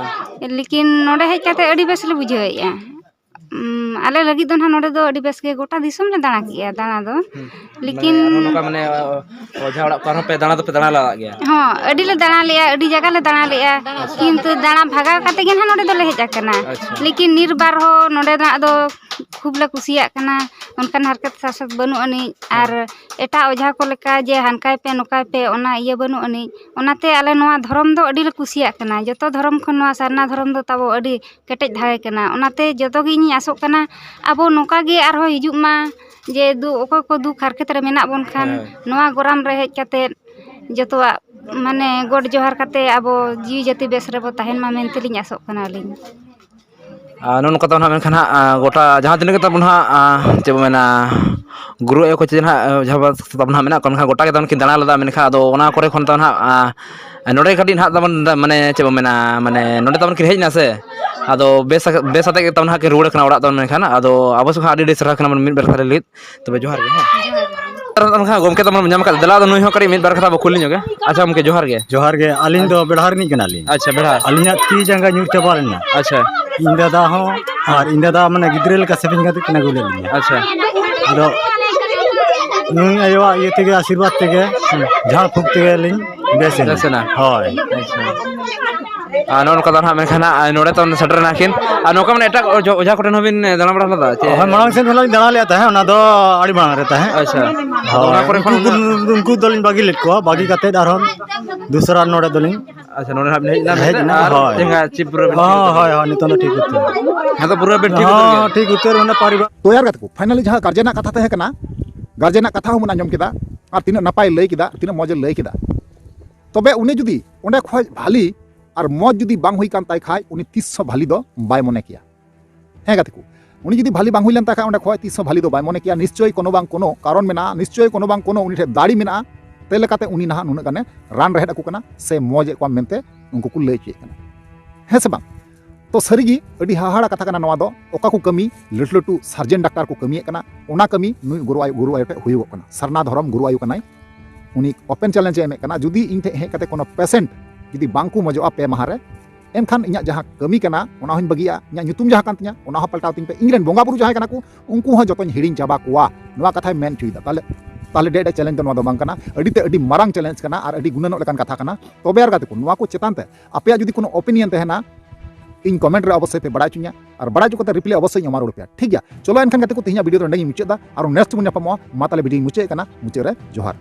ᱦᱮᱸ᱾ ᱞᱮᱠᱤᱱ ᱱᱚᱰᱮ ᱦᱮᱡ ᱠᱟᱛᱮ ᱟᱹᱰᱤ ᱵᱮᱥ ᱞᱮ ᱵᱩᱡᱷᱟᱹᱣᱮᱫᱼᱟ᱾ ᱩᱢ, ᱟᱞᱮ ᱞᱟᱹᱜᱤᱫ ᱫᱚ ᱱᱟᱦᱟᱜ ᱱᱚᱰᱮ ᱫᱚ ᱟᱹᱰᱤ ᱵᱮᱥ ᱜᱮ, ᱜᱚᱴᱟ ᱫᱤᱥᱚᱢ ᱞᱮ ᱫᱟᱬᱟ ᱠᱮᱜᱼᱟ ᱫᱟᱬᱟ ᱫᱚ᱾ ᱦᱩᱸ᱾ ᱞᱮᱠᱤᱱ ᱢᱟᱱᱮ ᱟᱨᱚ ᱱᱚᱝᱠᱟ ᱢᱟᱱᱮ, ᱚ, ᱚᱡᱷᱟ ᱚᱲᱟᱜ ᱠᱚ ᱟᱨᱦᱚᱸ ᱯᱮ ᱫᱟᱬᱟ ᱫᱚᱯᱮ ᱫᱟᱬᱟ ᱞᱟᱜᱟᱜ ᱜᱮᱭᱟ? ᱦᱚᱸ, ᱟᱹᱰᱤ ᱞᱮ ᱫᱟᱬᱟ ᱞᱮᱜᱼᱟ, ᱟᱹᱰᱤ ᱡᱟᱭᱜᱟ ᱞᱮ ᱫᱟᱬᱟ ᱞᱮᱜᱼᱟ᱾ ᱠᱤᱱᱛᱩ ᱫᱟᱬᱟ ᱵᱷᱟᱜᱟᱣ ᱠᱟᱛᱮ ᱜᱮ ᱱᱟᱦᱟᱜ ᱱᱚᱰᱮ ᱫᱚᱞᱮ ᱦᱮᱡ ᱟᱠᱟᱱᱟ᱾ ᱟᱪᱪᱷᱟ᱾ ᱞᱮᱠᱤᱱ ᱱᱤᱨᱵᱟᱨ ᱦᱚᱸ ᱱᱚᱰᱮᱱᱟᱜ ᱫᱚ ᱠᱷᱩᱵ ᱞᱮ ᱠᱩᱥᱤᱭᱟᱜ ᱠᱟᱱᱟ᱾ ᱚᱱᱠᱟᱱ ᱦᱟᱨᱠᱮᱛ ᱥᱟᱥᱮᱛ ᱵᱟᱹᱱᱩᱜ ᱟᱹᱱᱤᱡ᱾ ᱟᱨ ᱮᱴᱟᱜ ᱚᱡᱷᱟ ᱠᱚ ᱞᱮᱠᱟ ᱡᱮ ᱦᱟᱱᱠᱟᱭ ᱯᱮ, ᱱᱚᱠᱟᱭ ᱯᱮ, ᱚᱱᱟ ᱤᱭᱟᱹ ᱵᱟᱹᱱᱩᱜ ᱟᱹᱱᱤᱡ᱾ ᱚᱱᱟᱛᱮ ᱟᱞᱮ ᱱᱚᱣᱟ ᱫᱷᱚᱨᱚᱢ ᱫᱚ ᱟᱹᱰᱤ ᱞᱮ ᱠᱩᱥᱤᱭᱟᱜ ᱠᱟᱱᱟ᱾ ᱡᱚᱛᱚ ᱫᱷᱚᱨᱚᱢ ᱠᱷᱚᱱ ᱱᱚᱣᱟ ᱥᱟᱨᱱᱟ ᱫᱷᱚᱨᱚᱢ ᱫᱚ ᱛᱟᱵᱚ ᱟᱹᱰᱤ ᱠᱮᱴᱮᱡ ᱫᱷᱟᱨᱮ ᱠᱟᱱᱟ᱾ ᱚᱱᱟᱛᱮ ᱡᱚᱛᱚ ᱜᱮ ᱤᱧᱤᱧ ᱟᱥᱚᱜ ᱠᱟᱱᱟ, ᱟᱵᱚ ᱱᱚᱝᱠᱟ ᱜᱮ ᱟᱨᱦᱚᱸ ᱦᱤᱡᱩᱜ ᱢᱟ, ᱡᱮ ᱫᱩ-, ᱚᱠᱚᱭ ᱠᱚ ᱫᱩᱠ ᱦᱟᱨᱠᱮᱛ ᱨᱮ ᱢᱮᱱᱟᱜ ᱵᱚᱱ ᱠᱷᱟᱱ, ᱦᱮᱸ᱾ ᱱᱚᱣᱟ ᱜᱚᱨᱟᱢ ᱨᱮ ᱦᱮᱡ ᱠᱟᱛᱮ ᱡᱚᱛᱚᱣᱟᱜ, ᱢᱟᱱᱮ, ᱜᱚᱰ ᱡᱚᱦᱟᱨ ᱠᱟᱛᱮ ᱟᱵᱚ ᱡᱤᱣᱤ ᱡᱟᱹᱛᱤ ᱵᱮᱥ ᱨᱮᱵᱚ ᱛᱟᱦᱮᱱ ᱢᱟ ᱢᱮᱱᱛᱮᱞᱤᱧ ᱟᱥᱚᱜ ᱠᱟᱱᱟ ᱟᱹᱞᱤᱧ᱾ ᱟᱨ ᱱᱚᱜᱼᱚ ᱱᱚᱝᱠᱟ ᱫᱚ ᱱᱟᱦᱟᱜ ᱢᱮᱱᱠᱷᱟᱱ ᱦᱟᱸᱜ, ᱟᱸ, ᱜᱚᱴᱟ ᱡᱟᱦᱟᱸ ᱛᱤᱱᱟᱹᱜ ᱜᱮ ᱛᱟᱵᱚᱱ ᱦᱟᱸᱜ, ᱟᱸ, ᱪᱮᱫ ᱵᱚ ᱢᱮᱱᱟ, ᱜᱩᱨᱩ ᱟᱭᱳ ᱠᱚ ᱪᱮ ᱱᱟᱦᱟᱜ, ᱟᱸ, ᱡᱟᱦᱟᱸ ᱵᱟᱝ ᱛᱟᱵᱚᱱ ᱦᱟᱸᱜ ᱢᱮᱱᱟᱜ ᱠᱚᱣᱟ, ᱢᱮᱱᱠᱷᱟᱱ ᱜᱚᱴᱟ ᱜᱮ ᱛᱟᱵᱚᱱ ᱠᱤᱱ ᱫᱟᱬᱟ ᱞᱮᱫᱟ, ᱢᱮᱱᱠᱷᱟᱱ ᱟᱫᱚ ᱚᱱᱟ ᱠᱚᱨᱮ ᱠᱷᱚᱱ ᱫᱚ ᱱᱟᱦᱟᱜ, ᱟᱸ, ᱱᱚᱰᱮ ᱠᱟᱹᱴᱤᱡ ᱱᱟᱦᱟᱜ ᱛᱟᱵᱚᱱ, ᱢᱟᱱᱮ, ᱪᱮᱫ ᱵᱚ ᱢᱮᱱᱟ, ᱢᱟᱱᱮ, ᱱᱚᱰᱮ ᱛᱟᱵᱚᱱ ᱠᱤᱱ ᱦᱮᱡ ᱮᱱᱟ ᱥᱮ, ᱟᱫᱚ ᱵᱮᱥ, ᱵᱮᱥ ᱟᱛᱮᱫ ᱜᱮ ᱛᱟᱵᱚᱱ ᱦᱟᱸᱜ ᱠᱤᱱ ᱨᱩᱣᱟᱹᱲ ᱠᱟᱱᱟ ᱚᱲᱟᱜ ᱫᱚ, ᱢᱮᱱᱠᱷᱟᱱ ᱟᱫᱚ ᱟᱵᱚ ᱥᱮᱫ ᱠᱷᱚᱱ ᱟᱹᱰᱤ ᱟᱹᱰᱤ ᱥᱟᱨᱦᱟᱣ ᱠᱟᱱᱟ ᱵᱚᱱ ᱢᱤᱫ ᱵᱮᱲᱟ ᱛᱟᱦᱞᱮ ᱞᱟᱹᱜᱤᱫ᱾ ᱛᱚᱵᱮ ᱡᱚᱦᱟᱨ ᱜᱮ, ᱦᱮᱸ᱾ ᱟᱨ ᱚᱱᱠᱟ ᱜᱚᱢᱠᱮ ᱛᱟᱵᱚᱱ ᱧᱟᱢ ᱟᱠᱟᱫ, ᱫᱮᱞᱟ ᱟᱫᱚ ᱱᱩᱭ ᱦᱚᱸ ᱠᱟᱹᱴᱤᱡ ᱢᱤᱫ ᱵᱟᱨ ᱠᱟᱛᱷᱟ ᱵᱚ ᱠᱩᱞᱤ ᱧᱚᱜᱟ᱾ ᱟᱪᱪᱷᱟ ᱜᱚᱢᱠᱮ, ᱡᱚᱦᱟᱨ ᱜᱮ᱾ ᱡᱚᱦᱟᱨ ᱜᱮ, ᱟᱹᱞᱤᱧ ᱫᱚ ᱵᱮᱲᱦᱟ ᱨᱤᱱᱤᱡ ᱠᱟᱱᱟᱞᱤᱧ᱾ ᱟᱪᱪᱷᱟ, ᱵᱮᱲᱦᱟ᱾ ᱟᱹᱞᱤᱧᱟᱜ ᱛᱤ ᱡᱟᱸᱜᱟ ᱧᱩᱨ ᱪᱟᱵᱟ ᱞᱮᱱᱟ᱾ ᱟᱪᱪᱷᱟ᱾ ᱤᱧ ᱫᱟᱫᱟ ᱦᱚᱸ, ᱟᱨ ᱤᱧ ᱫᱟᱫᱟ ᱢᱟᱱᱮ ᱜᱤᱫᱽᱨᱟᱹ ᱞᱮᱠᱟ ᱥᱮᱯᱮᱧ ᱠᱟᱛᱮ ᱠᱤᱱ ᱟᱹᱜᱩ ᱞᱮᱫ ᱞᱤᱧᱟ᱾ ᱟᱪᱪᱷᱟ᱾ ᱟᱫᱚ ᱱᱩᱭ ᱟᱭᱳᱣᱟᱜ ᱤᱭᱟᱹ ᱛᱮᱜᱮ, ᱟᱥᱤᱨᱵᱟᱫᱽ ᱛᱮᱜᱮ, ᱡᱷᱟᱲ ᱯᱷᱩᱸᱠ ᱛᱮᱜᱮ ᱞᱤᱧ ᱵᱮᱥ ᱮᱱᱟ᱾ ᱵᱮᱥ ᱮᱱᱟ᱾ ᱦᱳᱭ᱾ ᱟᱪᱪᱷᱟ᱾ ᱟᱨ ᱱᱚᱜᱼᱚ ᱱᱚᱝᱠᱟ ᱫᱚ ᱱᱟᱦᱟᱜ ᱢᱮᱱᱠᱷᱟᱱ ᱦᱟᱸᱜ ᱱᱚᱰᱮ ᱛᱚ ᱥᱮᱴᱮᱨ ᱮᱱᱟ ᱠᱤᱱ᱾ ᱟᱨ ᱱᱚᱝᱠᱟ ᱢᱟᱱᱮ ᱮᱴᱟᱜ ᱚᱡᱷᱟ, ᱚᱡᱷᱟ ᱠᱚᱴᱷᱮᱱ ᱦᱚᱸᱵᱤᱱ ᱫᱟᱬᱟ ᱵᱟᱲᱟ ᱞᱮᱫᱟ ᱪᱮ? ᱦᱳᱭ, ᱢᱟᱲᱟᱝ ᱥᱮᱫ ᱦᱚᱸᱞᱤᱧ ᱫᱟᱬᱟ ᱞᱮᱫ ᱛᱟᱦᱮᱸᱫ, ᱚᱱᱟ ᱫᱚ ᱟᱹᱰᱤ ᱢᱟᱲᱟᱝ ᱨᱮ ᱛᱟᱦᱮᱸᱫ᱾ ᱟᱪᱪᱷᱟ᱾ ᱦᱳᱭ, ᱚᱱᱟ ᱠᱚᱨᱮ ᱠᱷᱚᱱ ᱩᱱᱠᱩ, ᱩᱱᱟᱹᱜ ᱩᱱᱠᱩ ᱫᱚᱞᱤᱧ ᱵᱟᱹᱜᱤ ᱞᱮᱫ ᱠᱚᱣᱟ, ᱵᱟᱹᱜᱤ ᱠᱟᱛᱮᱫ ᱟᱨᱦᱚᱸ ᱫᱚᱥᱨᱟ ᱱᱚᱰᱮ ᱫᱚᱞᱤᱧ ᱟᱪᱪᱷᱟ, ᱱᱚᱰᱮ ᱱᱟᱦᱟᱜ ᱵᱤᱱ ᱦᱮᱡ ᱮᱱᱟ, ᱦᱮᱡ ᱢᱮᱱᱛᱮ ᱮᱱᱟ, ᱟᱨ ᱦᱳᱭ᱾ ᱪᱮᱸᱜᱷᱟ ᱪᱤᱯ ᱯᱩᱨᱟᱹ ᱵᱤᱱ ᱴᱷᱤᱠ ᱦᱳᱭ, ᱩᱛᱟᱹᱨ ᱦᱳᱭ, ᱠᱮᱫᱟ? ᱱᱤᱛᱚᱝ ᱫᱚ ᱴᱷᱤᱠ ᱩᱛᱟᱹᱨ᱾ ᱦᱮᱸ, ᱛᱚ ᱯᱩᱨᱟᱹ ᱵᱤᱱ ᱴᱷᱤᱠ ᱩᱛᱟᱹᱨ ᱦᱚᱸ, ᱜᱮᱭᱟ? ᱴᱷᱤᱠ ᱩᱛᱟᱹᱨ, ᱢᱟᱱᱮ ᱯᱟᱨᱤᱵᱟᱨ- ᱛᱚ ᱭᱟᱨ ᱜᱟᱛᱮ ᱠᱚ, finally ᱡᱟᱦᱟᱸ ᱜᱟᱨᱡᱮᱱᱟᱜ ᱠᱟᱛᱷᱟ ᱛᱟᱦᱮᱸ ᱠᱟᱱᱟ, ᱜᱟᱨᱡᱮᱱᱟᱜ ᱠᱟᱛᱷᱟ ᱦᱚᱸ ᱵᱚᱱ ᱟᱸᱡᱚᱢ ᱠᱮᱫᱟ, ᱟᱨ ᱛᱤᱱᱟᱹᱜ ᱱᱟᱯᱟᱭ ᱞᱟᱹᱭ ᱠᱮᱫᱟ, ᱛᱤᱱᱟᱹᱜ ᱢᱚᱡᱽ ᱮ ᱞᱟᱹᱭ ᱠᱮᱫᱟ᱾ ᱛᱚᱵᱮ ᱩᱱᱤ ᱡᱩᱫᱤ ᱚᱸᱰᱮ ᱠᱷᱚᱡ ᱵᱷᱟᱞᱤ ᱟᱨ ᱢᱚᱡᱽ ᱡᱩᱫᱤ ᱵᱟᱝ ᱦᱩᱭ ᱠᱟᱱ ᱛᱟᱭ ᱠᱷᱟᱡ, ᱩᱱᱤ ᱛᱤᱥ ᱦᱚᱸ ᱵᱷᱟᱞᱤ ᱫᱚ ᱵᱟᱭ ᱢᱚᱱᱮ ᱠᱮᱭᱟ᱾ ᱦᱮᱸ ᱜᱟᱛᱮ ᱠᱚ, ᱩᱱᱤ ᱡᱩᱫᱤ ᱵᱷᱟᱞᱤ ᱵᱟᱝ ᱦᱩᱭ ᱞᱮᱱ ᱛᱟᱭ ᱠᱷᱟᱡ, ᱚᱸᱰᱮ ᱠᱷᱚᱡ ᱛᱤᱥ ᱦᱚᱸ ᱵᱷᱟᱞᱤ ᱫᱚ ᱵᱟᱭ ᱢᱚᱱᱮ ᱠᱮᱭᱟ᱾ ᱱᱤᱥᱪᱚᱭ ᱠᱳᱱᱳ ᱵᱟᱝ ᱠᱳᱱᱳ ᱠᱟᱨᱚᱱ ᱢᱮᱱᱟᱜᱼᱟ, ᱱᱤᱥᱪᱚᱭ ᱠᱳᱱᱳ ᱵᱟᱝ ᱠᱳᱱᱳ ᱩᱱᱤ ᱴᱷᱮᱱ ᱫᱟᱲᱮ ᱢᱮᱱᱟᱜᱼᱟ᱾ ᱛᱮ ᱞᱮᱠᱟᱛᱮ ᱩᱱᱤ ᱱᱟᱦᱟᱜ ᱱᱩᱱᱟᱹᱜ ᱜᱟᱱᱮ ᱨᱟᱱ ᱨᱮᱦᱮᱫ ᱟᱠᱚ ᱠᱟᱱᱟ ᱥᱮ ᱢᱚᱡᱽ ᱮᱫ ᱠᱚᱣᱟ ᱢᱮᱱᱛᱮ ᱩᱱᱠᱩ ᱠᱚ ᱞᱟᱹᱭ ᱦᱚᱪᱚᱭᱮᱫ ᱠᱟᱱᱟ, ᱦᱮᱸ ᱥᱮ ᱵᱟᱝ? ᱛᱚ ᱥᱟᱹᱨᱤᱜᱮ ᱟᱹᱰᱤ ᱦᱟᱦᱟᱲᱟ ᱠᱟᱛᱷᱟ ᱠᱟᱱᱟ ᱱᱚᱣᱟ ᱫᱚ᱾ ᱚᱠᱟ ᱠᱚ ᱠᱟᱹᱢᱤ ᱞᱟᱹᱴᱩ ᱞᱟᱹᱴᱩ surgeon ᱰᱟᱠᱛᱟᱨ ᱠᱚ ᱠᱟᱹᱢᱤᱭᱮᱫ ᱠᱟᱱᱟ, ᱚᱱᱟ ᱠᱟᱹᱢᱤ ᱱᱩᱭ ᱜᱩᱨᱩ ᱟᱭᱳ, ᱜᱩᱨᱩ ᱟᱭᱳ ᱴᱷᱮᱡ ᱦᱩᱭᱩᱜᱚᱜ ᱠᱟᱱᱟ᱾ ᱥᱟᱨᱱᱟ ᱫᱷᱚᱨᱚᱢ ᱜᱩᱨᱩ ᱟᱭᱳ ᱠᱟᱱᱟᱭ, ᱩᱱᱤ open challenge ᱮ ᱮᱢᱮᱫ ᱠᱟᱱᱟ, ᱡᱩᱫᱤ ᱤᱧ ᱴᱷᱮᱡ ᱦᱮᱡ ᱠᱟᱛᱮ ᱠᱳᱱᱳ patient ᱡᱩᱫᱤ ᱵᱟᱝ ᱠᱚ ᱢᱚᱡᱚᱜᱼᱟ ᱯᱮ ᱢᱟᱦᱟ ᱨᱮ, ᱮᱱᱠᱷᱟᱱ ᱤᱧᱟᱜ ᱡᱟᱦᱟᱸ ᱠᱟᱹᱢᱤ ᱠᱟᱱᱟ ᱚᱱᱟ ᱦᱚᱸᱧ ᱵᱟᱹᱜᱤᱭᱟ, ᱤᱧᱟᱜ ᱧᱩᱛᱩᱢ ᱡᱟᱦᱟᱸ ᱠᱟᱱ ᱛᱤᱧᱟ ᱚᱱᱟ ᱦᱚᱸ ᱯᱟᱞᱴᱟᱣ ᱛᱤᱧ ᱯᱮ, ᱤᱧ ᱨᱮᱱ ᱵᱚᱸᱜᱟ ᱵᱩᱨᱩ ᱡᱟᱦᱟᱸᱭ ᱠᱟᱱᱟ ᱠᱚ ᱩᱱᱠᱩ ᱦᱚᱸ ᱡᱚᱛᱚᱧ ᱦᱤᱲᱤᱧ ᱪᱟᱵᱟ ᱠᱚᱣᱟ, ᱱᱚᱣᱟ ᱠᱟᱛᱷᱟᱭ ᱢᱮᱱ ᱦᱚᱪᱚᱭᱮᱫᱟ᱾ ᱛᱟᱦᱞᱮ, ᱛᱟᱦᱞᱮ ᱰᱮ ᱰᱮ challenge ᱫᱚ ᱱᱚᱣᱟ ᱫᱚ ᱵᱟᱝ ᱠᱟᱱᱟ, ᱟᱹᱰᱤ ᱛᱮ ᱟᱹᱰᱤ ᱢᱟᱨᱟᱝ challenge ᱠᱟᱱᱟ ᱟᱨ ᱟᱹᱰᱤ ᱜᱩᱱᱟᱹᱱᱚᱜ ᱞᱮᱠᱟᱱ ᱠᱟᱛᱷᱟ ᱠᱟᱱᱟ᱾ ᱛᱚᱵᱮ ᱟᱨ ᱜᱟᱛᱮ ᱠᱚ, ᱱᱚᱣᱟ ᱠᱚ ᱪᱮᱛᱟᱱ ᱛᱮ ᱟᱯᱮᱭᱟᱜ ᱡᱩᱫᱤ ᱠᱳᱱᱳ opinion ᱛᱟᱦᱮᱱᱟ, ᱤᱧ comment ᱨᱮ ᱚᱵᱚᱥᱥᱳᱭ ᱯᱮ ᱵᱟᱲᱟᱭ ᱦᱚᱪᱚᱧᱟ, ᱟᱨ ᱵᱟᱲᱟᱭ ᱦᱚᱪᱚ ᱠᱟᱛᱮ reply ᱚᱵᱚᱥᱥᱳᱭ ᱤᱧ ᱮᱢᱟ ᱨᱩᱣᱟᱹᱲ ᱯᱮᱭᱟ, ᱴᱷᱤᱠ ᱜᱮᱭᱟ? ᱪᱚᱞᱚ ᱮᱱᱠᱷᱟᱱ ᱜᱟᱛᱮ ᱠᱚ, ᱛᱮᱦᱮᱧᱟᱜ video ᱫᱚ ᱱᱚᱸᱰᱮ ᱜᱤᱧ ᱢᱩᱪᱟᱹᱫ ᱫᱟ, ᱟᱨ next ᱵᱚᱱ ᱧᱟᱯᱟᱢᱚᱜᱼᱟ᱾ ᱢᱟ ᱛᱟᱦᱞᱮ video ᱧ ᱢᱩᱪᱟᱹᱫ ᱠᱟᱱᱟ, ᱢᱩᱪᱟᱹᱫ ᱨᱮ ᱡᱚᱦᱟᱨ᱾